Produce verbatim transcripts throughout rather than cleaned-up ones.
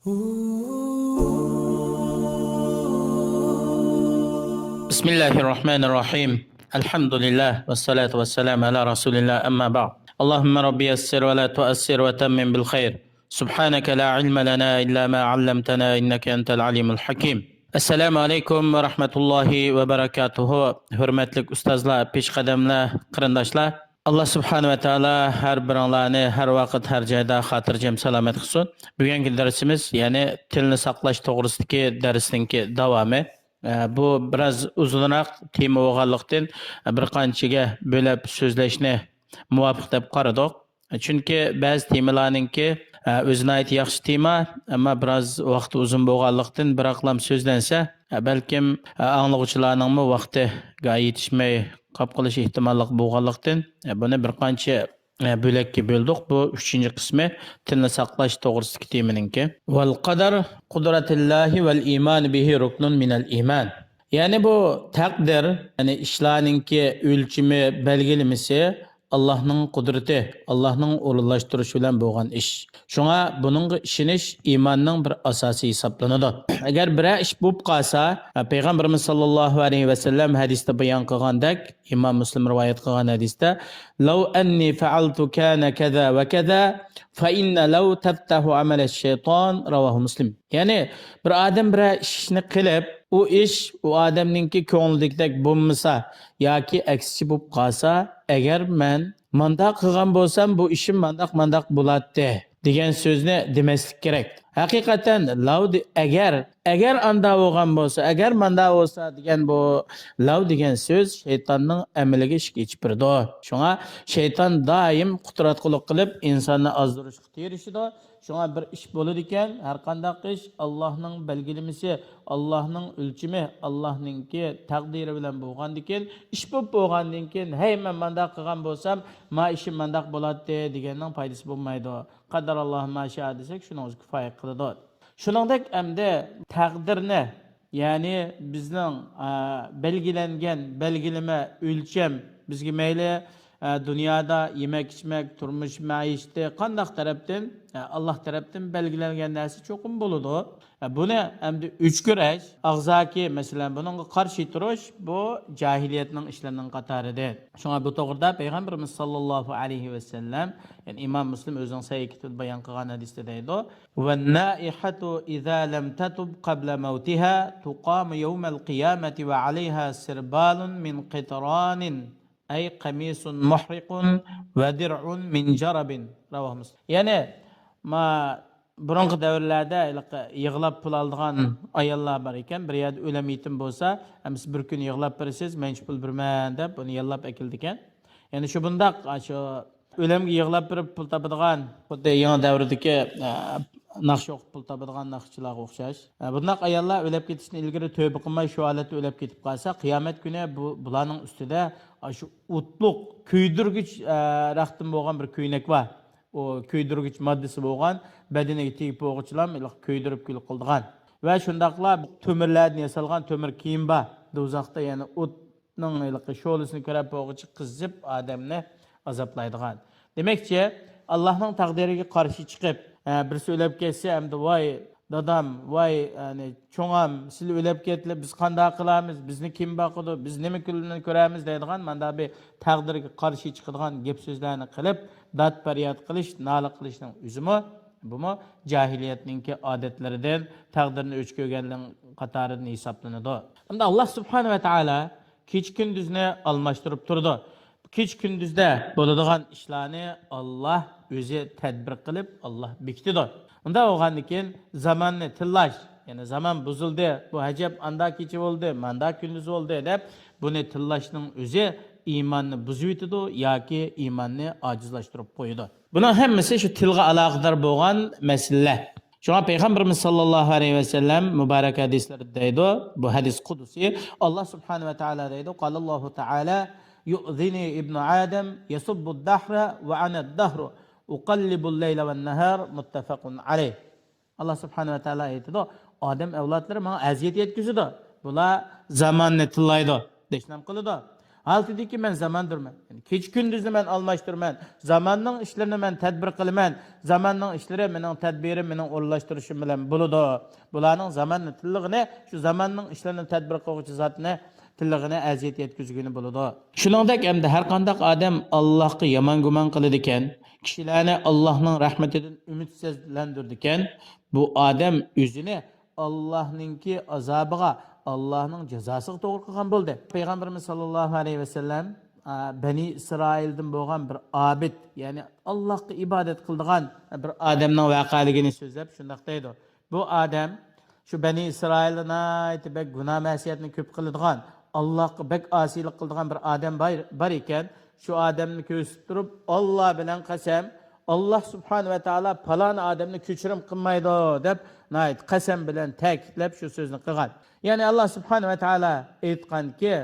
بسم الله الرحمن الرحيم. الحمد لله والصلاة والسلام على رسول الله، أما بعد. اللهم رب يسر ولا تعسر وتمم بالخير. سبحانك لا علم لنا إلا ما علمتنا إنك أنت العليم الحكيم. السلام عليكم ورحمة الله وبركاته. ھۆرمەتلىك ئۇستازلار، پېشقەدەملەر، قېرىنداشلار. ئاللا سۇبھانەھۇ ۋە تائالا ھەر بىرىڭلارنى ھەر ۋاقىت، ھەر جايدا خاتىرجەم، سالامەت قىلسۇن. بۈگۈنكى دەرسىمىز، يەنى تىلنى ساقلاش توغرىسىدىكى دەرسنىڭكى داۋامى. ئە، بۇ بىراز ئۇزۇنراق تېما بولغانلىقتىن، بىر قانچىگە بۆلەپ سۆزلەشنى مۇۋاپىق دەپ قارىدۇق. چۈنكى بەزى تېمىلارنىڭكى، ئە، ئۆزى ناھايىتى ياخشى تېما، ئەمما بىراز ۋاقتى ئۇزۇن بولغانلىقتىن، بىراقلام سۆزلەنسە، ئە، بەلكىم، ئە، ئاڭلىغۇچىلارنىڭمۇ ۋاقتىغا يېتىشمەي قاپ قېلىش ئېھتىماللىقى بولغانلىقتىن، ئە، بۇنى بىر قانچە، ئە، بۆلەككە بۆلدۇق. بۇ ئۈچىنچى قىسمى، تىلنى ساقلاش توغرىسىدىكى تېمىنىڭكى. والقدر قدرة الله والإيمان به ركن من الإيمان. يەنى بۇ تەقدىر، يەنى ئىشلارنىڭكى ئۆلچىمى، بەلگىلىمىسى، ئاللاھنىڭ قۇدرىتى، ئاللاھنىڭ ئورۇنلاشتۇرۇشى بىلەن بولغان ئىش. شۇڭا بۇنىڭغا ئىشىنىش ئىماننىڭ بىر ئاساسى ھېسابلىنىدۇ. ئەگەر بىرەر ئىش بولۇپ قالسا، پەيغەمبىرىمىز ساللاللاھۇ ئەلەيھى ۋەسەللەم ھەدىستە بايان قىلغاندەك، ئىمام مۇسلىم رىۋايەت قىلغان ھەدىستە، لو أني فعلت كان كذا وكذا، فإن لو تفتح عمل الشيطان، رواه مسلم. يەنى بىر ئادەم بىرەر ئىشنى قىلىپ، ئۇ ئىش ئۇ ئادەمنىڭكى كۆڭلىدىكىدەك بولمىسا ياكى ئەكسىچە بولۇپ قالسا، ئەگەر مەن مانداق قىلغان بولسام، بۇ ئىشىم مانداق، مانداق بولاتتى دېگەن سۆزنى دېمەسلىك كېرەك. ھەقىقەتەن، لو دې-، ئەگەر، ئەگەر ئاندا بولغان بولسا، ئەگەر ماندا بولسا دېگەن بۇ لو دېگەن سۆز شەيتاننىڭ ئەمىلىگە ئىشىك ئېچىپ بېرىدۇ. شۇڭا شەيتان دائىم قۇتراتقۇلۇق قىلىپ ئىنساننى ئازدۇرۇشقا تىرىشىدۇ. شۇڭا بىر ئىش بولىدىكەن، ھەر قانداق ئىش ئاللاھنىڭ بەلگىلىمىسى، ئاللاھنىڭ ئۆلچىمى، ئاللاھنىڭكى تەقدىرى بىلەن بولغاندىكىن، ئىش بولۇپ بولغاندىن كېيىن، ھەي، مەن مانداق قىلغان بولسام، ما ئىشىم مانداق بولاتتى دېگەننىڭ پايدىسى بولمايدۇ. قەددەراللاھۇ ما شائە دېسەك، شۇنىڭ ئۆزى كۇپايە قىلىدۇ. شۇنىڭدەك ئەمدى تەقدىرنى، يەنى بىزنىڭ، ئە، بەلگىلەنگەن بەلگىلىمە، ئۆلچەم، بىزگە مەيلى، ئە، دۇنيادا يېمەك-ئىچمەك، تۇرمۇش مەئىشىتى قانداق تەرەپتىن، ئە، ئاللاھ تەرەپتىن بەلگىلەنگەن نەرسە چوقۇم بولىدۇ. ئە، بۇنى ئەمدى ئۆچكۈرەش، ئاغزاكى، مەسىلەن، بۇنىڭغا قارشى تۇرۇش، بۇ جاھىلىيەتنىڭ ئىشلىرىنىڭ قاتارىدىن. شۇڭا بۇ توغرىدا پەيغەمبىرىمىز ساللاللاھۇ ئەلەيھى ۋەسەللەم، يەنى ئىمام مۇسلىم ئۆزىنىڭ سەھىھ كىتابىدا بايان قىلغان ھەدىستە دەيدۇ، والنائحة إذا لم تتب قبل موتها تقام يوم القيامة وعليها سربال من قطران، أي قميص محرق ودرع من جرب. رواه مسلم. يەنى، ما، بۇرۇنقى دەۋرلەردە ھېلىقى يىغلاپ پۇل ئالىدىغان ئاياللار بار ئىكەن، بىر يەردە ئۆلەم يېتىم بولسا، ئەمىسە بىر كۈن يىغلاپ بېرىسىز، مەنچە پۇل بېرىمەن دەپ، ئۇنى ياللاپ ئەكېلىدىكەن. يەنى شۇ بۇنداق، شۇ ئۆلەمگە يىغلاپ بېرىپ پۇل تاپىدىغان، خۇددى يېڭى دەۋردىكى، ئە، ناخشا ئوقۇپ پۇل تاپىدىغان ناخشىچىلارغا ئوخشاش. ئە، بۇنداق ئاياللار ئۆلەپ كېتىشتىن ئىلگىرى تۆبە قىلماي، شۇ ھالەتتە ئۆلەپ كېتىپ قالسا، قىيامەت كۈنى بۇ، بۇلارنىڭ ئۈستىدە، ئاشۇ ئوتلۇق، كۆيدۈرگۈچ، ئە، رەختتىن بولغان بىر كۆينەك بار. ئۇ كۆيدۈرگۈچ ماددىسى بولغان، بەدىنىگە تېگىپ بولغۇچىلام ھېلىقى كۆيدۈرۈپ كۈل قىلىدىغان. ۋە شۇنداقلا تۆمۈرلەردىن ياسالغان تۆمۈر كىيىم بار. دوزاختا يەنە ئوتنىڭ ھېلىقى شولىسىنى كۆرۈپ بولغۇچە قىزىپ ئادەمنى ئازابلايدىغان. دېمەكچى، ئاللاھنىڭ تەقدىرىگە قارشى چىقىپ، ھە، بىرسى ئۆلۈپ كەتسە، ئەمدى ۋاي دادام، ۋاي، يەنى چوڭام، سىلەر ئۆلۈپ كەتتىلە، بىز قانداق قىلارمىز، بىزنى كىم باقىدۇ، بىز نېمە كۈنلەرنى كۆرەرمىز دەيدىغان مانداق بىر تەقدىرگە قارشى چىقىدىغان گەپ سۆزلەرنى قىلىپ، داد پەرياد قىلىش، نالە قىلىشنىڭ ئۆزىمۇ، بۇمۇ جاھىلىيەتنىڭكى ئادەتلىرىدىن، تەقدىرنى ئۆچ كۆرگەنلىك قاتارىدىن ھېسابلىنىدۇ. ئەمدى ئاللاھ سۇبھانەھۇ ۋە تائالا كېچە كۈندۈزنى ئالماشتۇرۇپ تۇرىدۇ. كېچە كۈندۈزدە بولىدىغان ئىشلارنى ئاللاھ ئۆزى تەدبىر قىلىپ، ئاللاھ بېكىتىدۇ. ئۇنداق بولغاندىن كېيىن زاماننى تىللاش، يەنى زامان بۇزۇلدى، بۇ ئەجەب ئاندا كېچە بولدى، ماندا كۈندۈز بولدى دەپ، بۇنى تىللاشنىڭ ئۆزى ئىماننى بۇزۇۋېتىدۇ ياكى ئىماننى ئاجىزلاشتۇرۇپ قويىدۇ. بۇنىڭ ھەممىسى شۇ تىلغا ئالاقىدار بولغان مەسىلىلەر. شۇڭا پەيغەمبىرىمىز ساللاللاھۇ ئەلەيھى ۋەسەللەم مۇبارەك ھەدىسلىرىدە دەيدۇ، بۇ ھەدىس قۇدسى، ئاللاھ سۇبھانەھۇ ۋە تائالا دەيدۇ، قالاللاھۇ تائالا، يؤذيني ابن آدم يسب الدهر وأنا الدهر أقلب الليل والنهار، مۇتتەفەقۇن ئەلەيھ. ئاللاھ سۇبھانەھۇ ۋە تائالا ئېيتىدۇ، ئادەم ئەۋلادلىرى ماڭا ئەزىيەت يەتكۈزىدۇ. بۇلار زاماننى تىللايدۇ، دەشنام قىلىدۇ. ھالىتىدىكى مەن زاماندۇرمەن. يەنى كېچە كۈندۈزنى مەن ئالماشتۇرىمەن. زاماننىڭ ئىشلىرىنى مەن تەدبىر قىلىمەن. زاماننىڭ ئىشلىرى مېنىڭ تەدبىرىم، مېنىڭ ئورۇنلاشتۇرۇشۇم بىلەن بولىدۇ. بۇلارنىڭ زاماننى تىللىغىنى، شۇ زاماننىڭ ئىشلىرىنى تەدبىر قىلغۇچى زاتنى تىللىغىنى، ئەزىيەت يەتكۈزگىنى بولىدۇ. شۇنىڭدەك ئەمدى ھەر قانداق ئادەم ئاللاھقا يامان گۇمان قىلىدىكەن، كىشىلەرنى ئاللاھنىڭ رەھمىتىدىن ئۈمىدسىزلەندۈرىدىكەن، بۇ ئادەم ئۆزىنى ئاللاھنىڭكى ئازابىغا، ئاللاھنىڭ جازاسىغا توغرا قىلغان بولدى. پەيغەمبىرىمىز ساللاللاھۇ ئەلەيھى ۋەسەللەم، ئا، بەنى ئىسرائىلدىن بولغان بىر ئابىد، يەنى ئاللاھقا ئىبادەت قىلىدىغان بىر ئادەمنىڭ ۋەقەلىكىنى سۆزلەپ شۇنداق دەيدۇ. بۇ ئادەم شۇ بەنى ئىسرائىلدا ناھايىتى بەك گۇناھ مەسىيەتنى كۆپ قىلىدىغان، ئاللاھقا بەك ئاسىيلىق قىلىدىغان بىر ئادەم بار، بار ئىكەن. شۇ ئادەمنى كۆرسىتىپ تۇرۇپ، ئاللا بىلەن قەسەم، ئاللا سۇبھانە ۋە تائالا پالان ئادەمنى كۆچۈرۈم قىلمايدۇ دەپ ناھايىتى قەسەم بىلەن تەكىتلەپ شۇ سۆزنى قىلغان. يەنى ئاللا سۇبھانە ۋە تائالا ئېيتقانكى،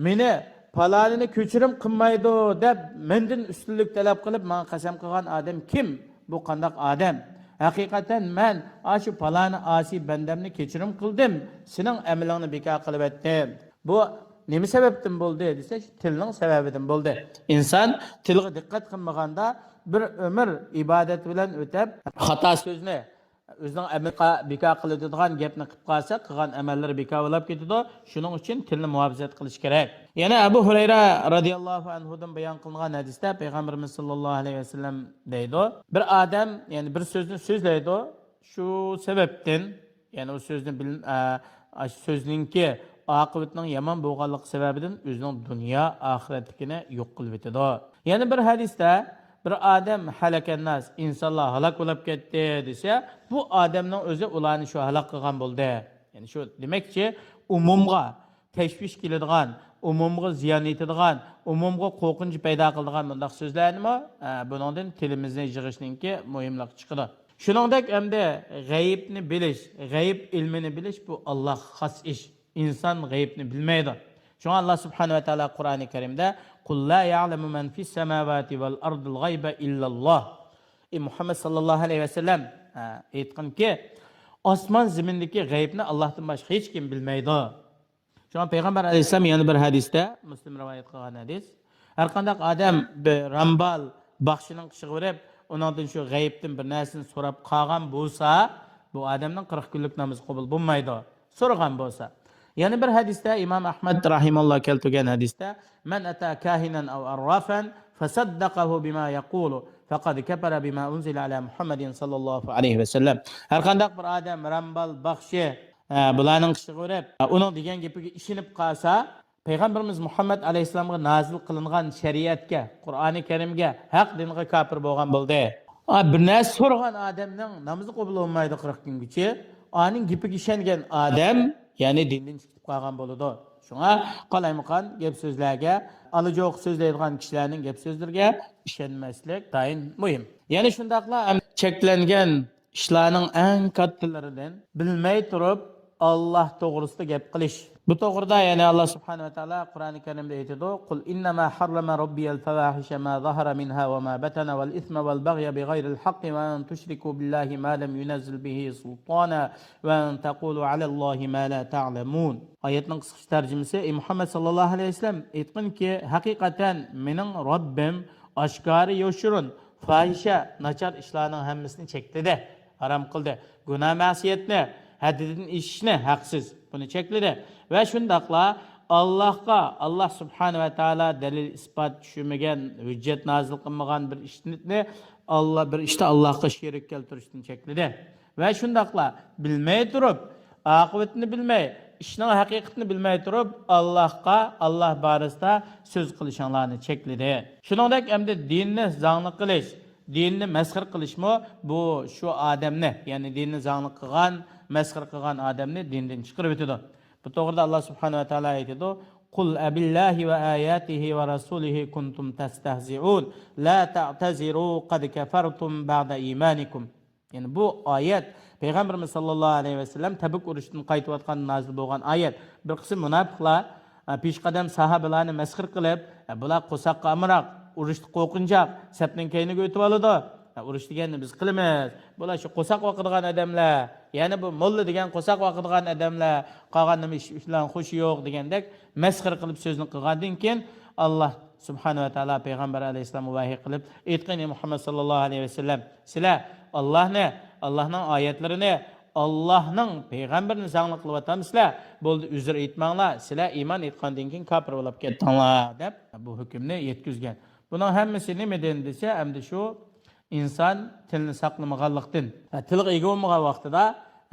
مېنى پالانىنى كۆچۈرۈم قىلمايدۇ دەپ مەندىن ئۈستۈنلۈك تەلەپ قىلىپ ماڭا قەسەم قىلغان ئادەم كىم؟ بۇ قانداق ئادەم؟ ھەقىقەتەن مەن ئاشۇ پالانى ئاسىي بەندەمنى كەچۈرۈم قىلدىم، سېنىڭ ئەمىلىڭنى بىكار قىلىۋەتتىم. بۇ نېمە سەۋەبتىن بولدى دېسە، شۇ تىلنىڭ سەۋەبىدىن بولدى. ئىنسان تىلغا دىققەت قىلمىغاندا بىر ئۆمۈر ئىبادەت بىلەن ئۆتەپ، خاتا سۆزنى، ئۆزىنىڭ ئەمىلى بىكار قىلىدىغان گەپنى قىلىپ قالسا، قىلغان ئەمەللىرى بىكار بولاپ كېتىدۇ. شۇنىڭ ئۈچۈن تىلنى مۇھاپىزەت قىلىش كېرەك. يەنە ئەبۇ ھۇرەيرە رەزىياللاھۇ ئەنھۇدىن بايان قىلىنغان ھەدىستە پەيغەمبىرىمىز ساللاللاھۇ ئەلەيھى ۋەسەللەم دەيدۇ، بىر ئادەم، يەنى بىر سۆزنى سۆزلەيدۇ، شۇ سەۋەبتىن، يەنى ئۇ سۆزنى بىل-، ئە، ئاشۇ سۆزنىڭكى ئاقىۋىتىنىڭ يامان بولغانلىقى سەۋەبىدىن ئۆزىنىڭ دۇنيا ئاخىرەتلىكىنى يوق قىلىۋېتىدۇ. يەنە بىر ھەدىستە، بىر ئادەم، ھەلەكەنناس، ئىنسانلار ھالاك بولاپ كەتتى دېسە، بۇ ئادەمنىڭ ئۆزى ئۇلارنى شۇ ھالاك قىلغان بولدى. يەنى شۇ دېمەكچى، ئومۇمغا تەشۋىش كېلىدىغان، ئومۇمغا زىيان يېتىدىغان، ئومۇمغا قورقۇنچ پەيدا قىلىدىغان بۇنداق سۆزلەرنىمۇ، ئە، بۇنىڭدىن تىلىمىزنى يىغىشنىڭكى مۇھىملىقى چىقىدۇ. شۇنىڭدەك ئەمدى غەيىبنى بىلىش، غەيىب ئىلمىنى بىلىش بۇ ئاللاھقا خاس ئىش. ئىنسان غەيىبنى بىلمەيدۇ. شۇڭا ئاللا سۇبھانەھۇ ۋە تائالا قۇرئانى كەرىمدە، قۇل لا يەئلەمۇ مەن فىس سەماۋاتى ۋەل ئەردىل غەيبە ئىللاللاھ. ئى مۇھەممەد ساللاللاھۇ ئەلەيھى ۋەسەللەم، ھە، ئېيتقىنكى، ئاسمان زېمىندىكى غەيىبنى ئاللاھتىن باشقا ھېچ كىم بىلمەيدۇ. شۇڭا پەيغەمبەر ئەلەيھىسسالام يەنە بىر ھەدىستە، مۇسلىم رىۋايەت قىلغان ھەدىس، ھەر قانداق ئادەم بىر رامبال باخشىنىڭ قېشىغا بېرىپ، ئۇنىڭدىن شۇ غەيىبتىن بىر نەرسىنى سوراپ قالغان بولسا، بۇ ئادەمنىڭ قىرىق كۈنلۈك نامىزى قوبۇل بولمايدۇ، سورىغان بولسا. يەنە بىر ھەدىستە، ئىمام ئەھمەد راھىمەللا كەلتۈرگەن ھەدىستە، مەن ئەتە كاھىنەن ئەۋ ئەررافەن فەسەددەقەھۇ بىما يەقۇلۇ فەقەد كەفەرە بىما ئۇنزىلە ئەلا مۇھەممەدىن ساللاللاھۇ ئەلەيھى ۋەسەللەم. ھەر قانداق بىر ئادەم رامبال باخشى، ئە، بۇلارنىڭ قېشىغا بېرىپ، ئە، ئۇنىڭ دېگەن گېپىگە ئىشىنىپ قالسا، پەيغەمبىرىمىز مۇھەممەد ئەلەيھىسسالامغا نازىل قىلىنغان شەرىئەتكە، قۇرئانى كەرىمگە، ھەق دىنغا كاپىر بولغان بولدى. ئا، بىر نەرسە سورىغان ئادەمنىڭ نامىزى قوبۇل بولمايدۇ قىرىق كۈنگىچە. ئانىڭ گېپىگە ئىشەنگەن ئادەم، يەنى دىندىن چىقىپ قالغان بولىدۇ. شۇڭا قالايمىقان گەپ سۆزلەرگە، ئالا جوق سۆزلەيدىغان كىشىلەرنىڭ گەپ سۆزلىرىگە ئىشەنمەسلىك تايىن مۇھىم. يەنە شۇنداقلا چەكلەنگەن ئىشلارنىڭ ئەڭ كاتتىلىرىدىن بىلمەي تۇرۇپ ئاللاھ توغرىسىدا گەپ قىلىش. بۇ توغرىدا يەنە ئاللاھ سۇبھانەھۇ ۋە تائالا قۇرئانى كەرىمدە ئېيتىدۇ، قۇل ئىننەما ھەررەمە رەببىيەل فەۋاھىشە ما زەھەرە مىنھا ۋە ما بەتەنە ۋەل ئىسمە ۋەل بەغيە بىغەيرىل ھەققى ۋە ئەن تۇشرىكۇ بىللاھى ما لەم يۇنەززىل بىھى سۇلتانە ۋە ئەن تەقۇلۇ ئەلەللاھى ما لا تەئلەمۇن. ئايەتنىڭ قىسقىچە تەرجىمىسى، ئى مۇھەممەد ساللاللاھۇ ئەلەيھى ۋەسەللەم، ئېيتقىنكى، ھەقىقەتەن مېنىڭ رەببىم ئاشكارا يوشۇرۇن، پاھىشە، ناچار ئىشلارنىڭ ھەممىسىنى چەكلىدى، ھارام قىلدى. گۇناھ مەسىيەتنى، ھەددىدىن ئېشىشنى، ھەقسىز، بۇنى چەكلىدى. ۋە شۇنداقلا ئاللاھقا، ئاللاھ سۇبھانەھۇ ۋە تائالا دەلىل ئىسپات چۈشۈرمىگەن، ھۆججەت نازىل قىلمىغان بىر ئىشنى ئاللا، بىر ئىشتا ئاللاھقا شېرىك كەلتۈرۈشتىن چەكلىدى. ۋە شۇنداقلا بىلمەي تۇرۇپ، ئاقىۋىتىنى بىلمەي، ئىشنىڭ ھەقىقىتىنى بىلمەي تۇرۇپ، ئاللاھقا، ئاللاھ بارىسىدا سۆز قىلىشىڭلارنى چەكلىدى. شۇنىڭدەك ئەمدى دىننى زاڭلىق قىلىش، دىننى مەسخىرە قىلىشمۇ بۇ شۇ ئادەمنى، يەنى دىننى زاڭلىق قىلغان، مەسخىرە قىلغان ئادەمنى دىندىن چىقىرىۋېتىدۇ. بۇ توغرىدا ئاللاھ سۇبھانەھۇ ۋە تائالا ئېيتىدۇ، قۇل ئەبىللاھى ۋە ئاياتىھى ۋە رەسۇلىھى كۇنتۇم تەستەھزىئۇن، لا تەئتەزىرۇ قەد كەفەرتۇم بەئدە ئىمانىكۇم. يەنى بۇ ئايەت پەيغەمبىرىمىز ساللاللاھۇ ئەلەيھى ۋەسەللەم تەبۇك ئۇرۇشىدىن قايتىۋاتقاندا نازىل بولغان ئايەت. بىر قىسىم مۇناپىقلار، ئە، پېشقەدەم ساھابىلارنى مەسخىرە قىلىپ، ئە، بۇلار قورساققا ئامراق، ئۇرۇشتا قورقۇنچاق، سەپنىڭ كەينىگە ئۆتۈۋالىدۇ. ئە، ئۇرۇش دېگەننى بىز قىلىمىز. بۇلار شۇ قورساق باقىدىغان ئادەملەر. يەنى بۇ موللا دېگەن قورساق باقىدىغان ئادەملەر. قالغان نېمە ئىش بىلەن خۇشى يوق دېگەندەك مەسخىرە قىلىپ سۆزنى قىلغاندىن كېيىن، ئاللا سۇبھانەھۇ ۋە تائالا پەيغەمبەر ئەلەيھىسسالامغا ۋەھىي قىلىپ، ئېيتقىنى، مۇھەممەد ساللاللاھۇ ئەلەيھى ۋەسەللەم، سىلەر ئاللانى، ئاللانىڭ ئايەتلىرىنى، ئاللانىڭ پەيغەمبىرىنى زاڭلىق قىلىۋاتامسىلەر؟ بولدى، ئۆزرە ئېيتماڭلار، سىلەر ئىمان ئېيتقاندىن كېيىن كاپىر بولۇپ كەتتىڭلار، دەپ بۇ ھۆكۈمنى يەتكۈزگەن. بۇنىڭ ھەممىسى نېمىدىن دېسە، ئەمدى شۇ ئىنسان تىلنى ساقلىمىغانلىقتىن، ھە، تىلغا ئىگە بولمىغان ۋاقتىدا،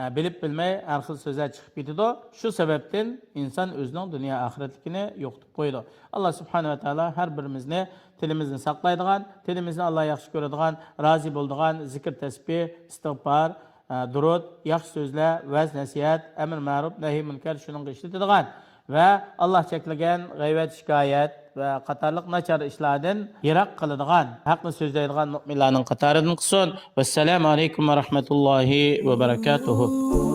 ھە، بىلىپ بىلمەي ھەر خىل سۆزلەر چىقىپ كېتىدۇ. شۇ سەۋەبتىن ئىنسان ئۆزىنىڭ دۇنيا ئاخىرەتلىكىنى يوقىتىپ قويىدۇ. ئاللا سۇبھانەھۇ ۋە تائالا ھەر بىرىمىزنى تىلىمىزنى ساقلايدىغان، تىلىمىزنى ئاللا ياخشى كۆرىدىغان، رازى بولىدىغان زىكىر، تەسبىھ، ئىستىغپار، ئە، دۇرۇت، ياخشى سۆزلەر، ۋەز، نەسىھەت، ئەمر مەرۇپ، نەھى مۇنكەر، شۇنىڭغا ئىشلىتىدىغان ۋە ئاللا چەكلىگەن غەيۋەت، شىكايەت ۋە قاتارلىق ناچار ئىشلاردىن يىراق قىلىدىغان، ھەقنى سۆزلەيدىغان مۆمىنلەرنىڭ قاتارىدىن قىلسۇن. ۋەسسالامۇ ئەلەيكۇم ۋە رەھمەتۇللاھى ۋە بەرەكاتۇھۇ.